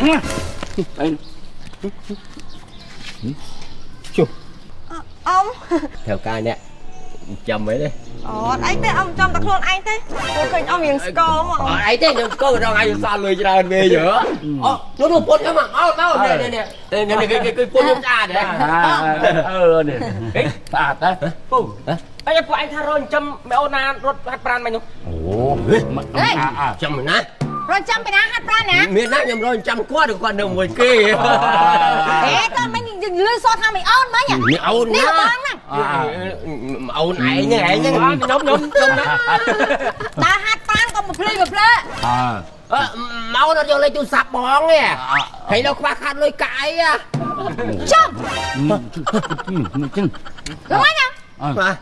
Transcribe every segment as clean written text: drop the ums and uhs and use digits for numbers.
អី ជុះ អ៊ំ ត្រូវការអ្នកចាំអីទេ អូអត់អីទេអ៊ំចាំតែខ្លួនឯងទេព្រោះឃើញអ៊ំរៀងស្គម អត់អីទេខ្ញុំស្គមរងឲ្យសល់លុយច្រើនវិញហ៎អូនោះនោះពុនខ្ញុំមកមកនេះនេះនេះគេគេពុនខ្ញុំស្អាតហ៎ អឺនេះស្អាតទេ ពូអីពួកឯងថារកចិញ្ចឹមមេអូនណារត់ហាត់ប្រានមិញនោះ អូអា ចាំណា រត់ចាំពីណាហាត់ប្រានណា មានណាខ្ញុំរកចាំគាត់គាត់នៅមួយគេ ហេតើមិញលឺសតថាមិនអូនមិញ នេះអូន នេះ ណា បងហ្នឹង អូនឯងហ្នឹងឯងហ្នឹង ខ្ញុំខ្ញុំខ្ញុំណា ដើរហាត់ប្រានក៏មកភ្លឺមកភ្លើ អើ អឺមកដល់យកលេខទូរស័ព្ទបងទេហើយនៅខ្វះខាតលុយកាក់អី ចំ ចឹង លំហ្នឹង បាទ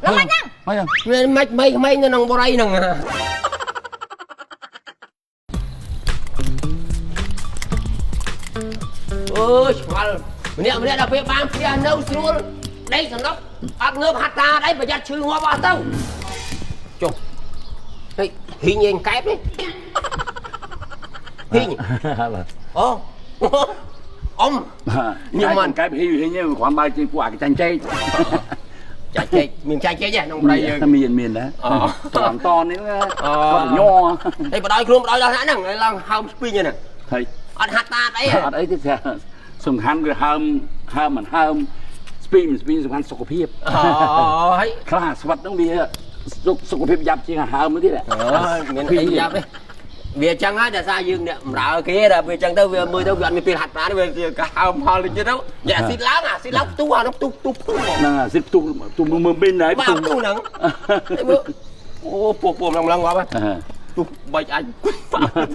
លំហ្នឹង មក មានមិនក្មេងៗនៅក្នុងបរិយហ្នឹងអើយឆ្វល់ម្នាក់ម្នាក់ដល់ពេលបានផ្ទះនៅស្រួលដីសំណុកអត់ងើបហាត់តាអីប្រយ័ត្នឈឺងាប់អស់ទៅចុះហេហ៊ីងឯងកែបនេះហ៊ីងអូអ៊ំ ខ្ញុំមិនកែបហ៊ីហ៊ីគ្រាន់បើជាពួកអាចាញ់ចេក ចាច់ចេកមានចាច់ចេកទេក្នុងប្រៃយើង មានមានដែរតនតននេះគាត់ញ័រ ហើយបដ ாய் ខ្លួនបដ ாய் ដល់ហ្នឹងឡើងហើមស្ពីងហ្នឹង ហើយ អត់ហាត់តាអី អត់អីទេសំខាន់គឺហើមហើមមិនហើមស្ពីមិនស្ពីសំខាន់សុខភាព អូហើយ ខ្លះស្វិតហ្នឹងវាសុខភាពយ៉ាប់ជាងហើមទៀត មានអីយ៉ាប់ទេវាចឹងហើយដោយសារយើងអ្នកបំរើគេដល់វាចឹងទៅវាមើលទៅវាអត់មានពេលហាត់ប្រាណវាក៏ហើមផលទៅទៅយ៉ាអាស៊ីតឡើងអាស៊ីតឡើងផ្ទុះអានោះផ្ទុះផ្ទុះផ្ទុះ ហ្នឹងអាស៊ីតផ្ទុះផ្ទុះមើលបិនហើយ ផ្ទុះហ្នឹងអូពោះពោះឡើងឡើងងាប់ទុះបែកអាច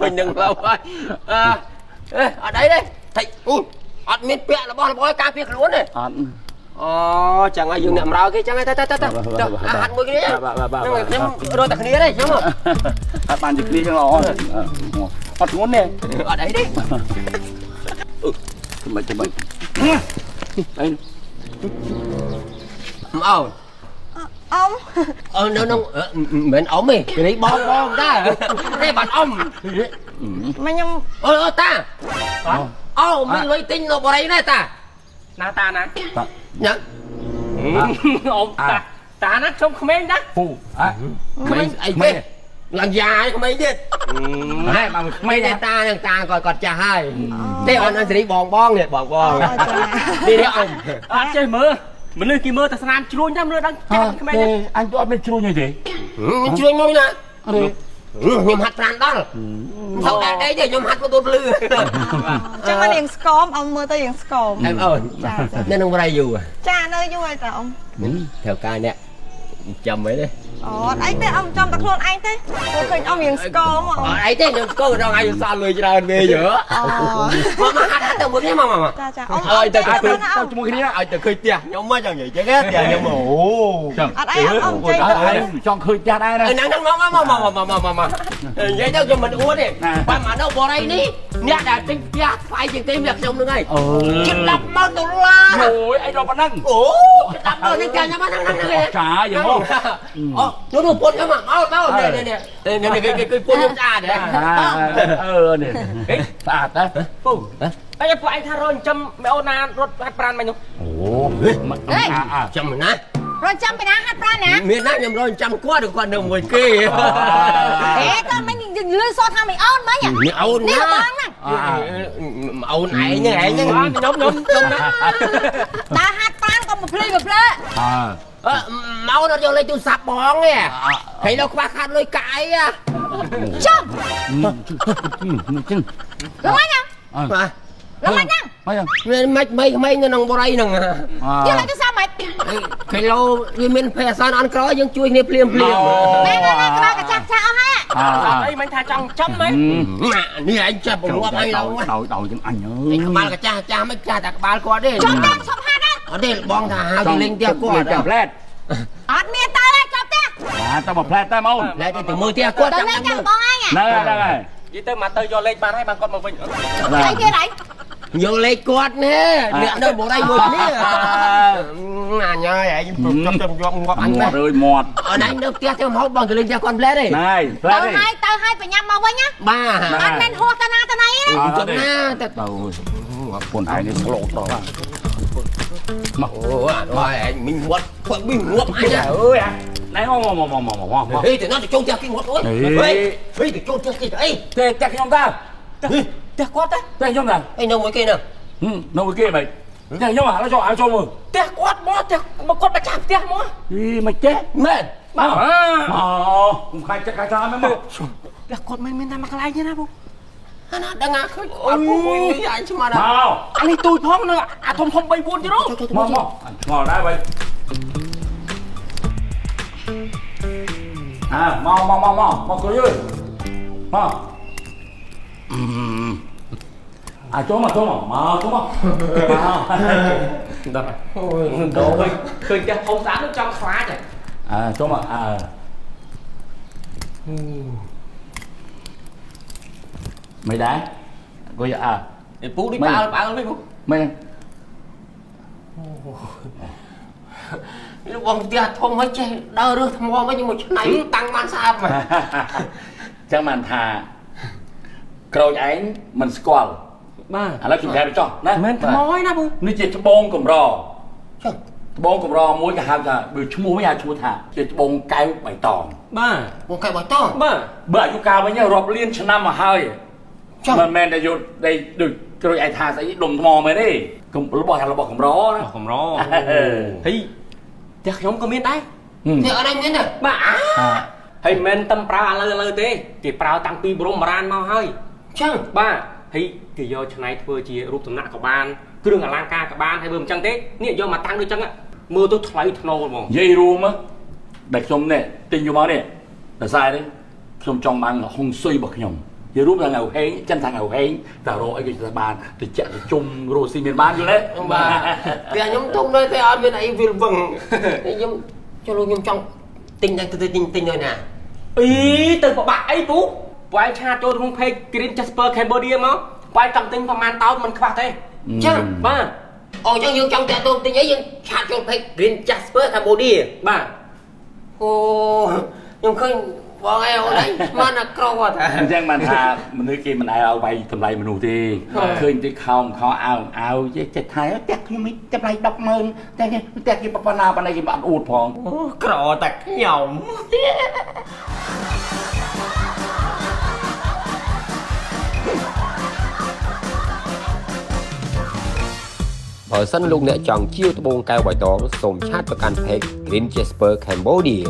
ពេញនឹងឡើយហើយអឺអត់អីទេថៃអូអត់មានពាក់របស់របរការពារខ្លួនទេ អត់ អូចឹងហើយយើងអ្នកបំរើគេចឹងហើយទៅទៅទៅទៅហាត់មួយគ្នាហ្នឹងខ្ញុំរត់តែគ្នាទេខ្ញុំ អត់បានជាគ្នាចឹងល្អអត់ធ្ងន់ទេ អត់អីទេ មិនចាំមិនអី អូន អ៊ំ អឺនៅក្នុងមិនអ៊ំទេនេះបងបងដែរទេបានអ៊ំ មកខ្ញុំ អូអូតាអូមានលុយទិញនៅបរិយណាតា ណាតាណា ញ៉ាំ អ៊ំតាតាណាខ្ញុំក្មេងណា ពូអ่ะ ក្មេងអីទេឡើងយ៉ាយក្មេងទៀត ហែមកក្មេង ទេតានឹងតាគាត់គាត់ចាស់ហើយទេអូនអនសេរីបងបងនេះបងបងនេះនេះអ៊ំ អត់ចេះមើលមនុស្សគេមើលតែស្នាមជ្រួញតែមើលដល់ចាស់ក្មេង ទេអញអត់មានជ្រួញអីទេ ខ្ញុំជ្រួញមកណាខ្ញុំហាត់ប្រានដល់មិនសូវដែរទេខ្ញុំហាត់មកទូភ្លឺ ចឹងមករៀងស្គមអ៊ំមើលទៅរៀងស្គម អែមអូន ចាចា នៅក្នុងបរិយយូរ ចានៅយូរហើយតាអ៊ំ ត្រូវការអ្នកចាំអីទេ អូអត់អីទេអ៊ំចាំតែខ្លួនឯងទេព្រោះឃើញអ៊ំរៀងស្គម អត់អីទេខ្ញុំស្គមរងឲ្យសល់លុយច្រើនវិញហ៎ អូ មកមកហាត់ទៅមួយគ្នាមកមក ចាចាអ៊ំ អើយទៅ ទៅ ទៅ អ៊ំ ជាមួយគ្នា ឲ្យទៅឃើញផ្ទះខ្ញុំមកចង់និយាយចឹងផ្ទះខ្ញុំអូ ចឹង អត់អីអ៊ំចេញទៅ ចង់ឃើញផ្ទះដែរណា ហ្នឹងហ្នឹងមកមកមកមកមកមកនិយាយទៅខ្ញុំមិនអួតទេបាទមកនៅបរិយនេះអ្នកដែលទិញផ្ទះថ្លៃជាងគេមានខ្ញុំហ្នឹងហើយ អឺ ជិត100000ដុល្លារ អូយអីដល់ប៉ុណ្ណឹង អូជិត100000នេះផ្ទះខ្ញុំហ្នឹងហ្នឹងហ្នឹង ចាយ៉ាងមក អូនោះនោះពុនខ្ញុំមកមកនេះនេះនេះគេគេពុនខ្ញុំស្អាតហ៎ អឺនេះស្អាតទេ ពូអីពួកឯងថារកចិញ្ចឹមមេអូនណារត់ហាត់ប្រានមិញនោះ អូអា ចាំណា រត់ចាំពីណាហាត់ប្រានណា មានណាខ្ញុំរកចាំគាត់គាត់នៅមួយគេ ហេតើមិញលឺសតថាមិនអូនមិញ នេះអូន នេះ ណា បងហ្នឹង អូនឯងហ្នឹងឯងហ្នឹង ខ្ញុំខ្ញុំខ្ញុំណា ដើរហាត់ប្រានក៏មកភ្លឺមកភ្លើ អើ មកដល់យកលេខទូរស័ព្ទបងទេហើយនៅខ្វះខាតលុយកាក់អី ចំ ចឹង លំហ្នឹង បាទ លំហ្នឹង មក មានមិនក្មេងៗនៅក្នុងបរិយហ្នឹង យកលេខទូរស័ព្ទមិន គីឡូវាមានភេអសនអនក្រយើងជួយគ្នាភ្លាមភ្លាម ណែណែណែក្បាលកញ្ចាស់ចាស់អស់ហើយ អត់អីមិញថាចង់ចំហ៎ នេះឯងចាប់បង្ងាប់អញឡើង ដោយដោយចឹងអញអើយ ក្បាលកចាស់ចាស់មិនចាស់តែក្បាលគាត់ទេ ចំតាមឈប់ហាត់ហើយ អត់ទេបងថាហៅទៅលេងផ្ទះគាត់ ចាំផ្លែត អត់មានទៅទេចប់ទេ អាទៅមកផ្លែតតែមកអូន លែទៅមើលផ្ទះគាត់ ទៅលេងចាំបងឯង ហ្នឹងហ្នឹងហើយ និយាយទៅមកទៅយកលេខបានហើយបានគាត់មកវិញ អីទៀតហើយ យកលេខគាត់នេះអ្នកនៅបរិយមួយគ្នាអញហើយឯងចាប់ចាប់យកងាប់អញ មាត់អើយមាត់ អត់ឯងនៅផ្ទះទៅមកបងទៅលេងផ្ទះគាត់ផ្លែទេ ណែផ្លែ ទៅ តទេ ហើយទៅហើយបញ្ញាមកវិញណា បាទ អត់មានហួសទៅណាទៅណីទេ ចាំណាតែ ទៅខ្លួនឯងនេះស្លូតដល់មក អូអាឯងមីងងាត់ធ្វើមីងងាប់អញ អើយអាណែមកមកមកមកមកមក ហេទៅណាទៅចូលផ្ទះគេងាត់អូយហេហេទៅចូលផ្ទះគេទៅអី ទេផ្ទះខ្ញុំតា ផ្ទះគាត់ទេ ផ្ទះខ្ញុំតា អីនៅមួយគេនៅ នៅមួយគេមិនផ្ទះខ្ញុំឥឡូវចូលឲ្យចូលមើល ផ្ទះគាត់មកផ្ទះមកគាត់មកចាស់ផ្ទះមក អីមិនចេះ មែន មកមកកុំខាច់ចិត្តខាច់តាមមក ផ្ទះគាត់មិនមានតែមួយកន្លែងទេណាពូ អាណាដឹងអាឃើញអត់ពូមួយអញស្មាន មក អានេះទូចផងនៅអាធំធំ3 4ទៀត មកមកឆ្ងល់ដែរបើអាមកមកមកមកមកគ្រួយមកអាចូលមកចូលមកមកចូលមក ដល់អូយដល់ឃើញផ្ទះធំស្អាតចង់ខ្លាច អាចូលមកអើមិនដែរគួយអើ ពូដូចប៉ាល់ប៉ាល់វិញពូ មិន បងផ្ទះធំហើយចេះដើររើសថ្មវិញមួយឆ្នៃតាំងបានស្អាតមក ចឹងបានថាក្រូចឯងមិនស្គាល់ បាទ ឥឡូវខ្ញុំប្រាប់ចោះណា មិនថ្មឯណាពូ នេះជាត្បូងកម្រ ចុះ ត្បូងកម្រមួយគេហៅថាបើឈ្មោះវិញហៅឈ្មោះថាជាត្បូងកែវបៃតង បាទ បងកែបៃតង បាទ បើអាយុកាលវិញរាប់លានឆ្នាំមកហើយមិនមែនតែយកដីដូចក្រូចឯងថាស្អីដុំថ្មមែនទេរបស់ថារបស់កម្រណា កម្រហីផ្ទះខ្ញុំក៏មានដែរ ផ្ទះអត់មានទេ បាទអាហើយមិនតែប្រើឥឡូវទេគេប្រើតាំងពីបរមបុរាណមកហើយ ចឹង បាទហើយគេយកឆ្នៃធ្វើជារូបសំណាកក៏បានគ្រឿងអលង្ការក៏បានហើយបើមិនចឹងទេនេះយកមកតាំងដូចចឹងមើលទៅថ្លៃថ្នូរហ្មង និយាយរួមដែលខ្ញុំនេះទិញយកមកនេះតែស្អែនេះខ្ញុំចង់បានហុងស៊ុយរបស់ខ្ញុំនិយាយរួមថាងៅហេងចិនថាងៅហេងតែរកអីគេទៅបានទៅចាក់ទៅជុំរស់ស៊ីមានបានយល់ទេ បាទផ្ទះខ្ញុំធំដែរតែអត់មានអីវិលវឹងខ្ញុំចូលខ្ញុំចង់ទិញទៅទិញទិញនៅណា អីទៅប្របាក់អីពូពូឯងឆាចូលក្នុង page Green Jasper Cambodia មកពូឯងចង់ទិញប្រហែលតោនមិនខ្វះទេ ចឹង បាទ អូចឹងយើងចង់តាក់ទងទិញអីយើងឆាតចូល page Green Jasper Cambodia បាទ អូខ្ញុំឃើញបងឯងអូនឯងស្មានអាក្រអត់ អញ្ចឹងបានថាមនុស្សគេមិនដែលឲ្យវាយតម្លៃមនុស្សទេឃើញទេខោមខោអើអើចិត្តថៃផ្ទះខ្ញុំតម្លៃ100000តែផ្ទះគេប៉ុណ្ណាប៉ុណ្ណេះគេអត់អួតផង អូក្រតែខ្ញុំបើសិនលោកអ្នកចង់ជាវត្បូងកែវបៃតងសូមឆាតទៅកាន់ Page Green Jasper Cambodia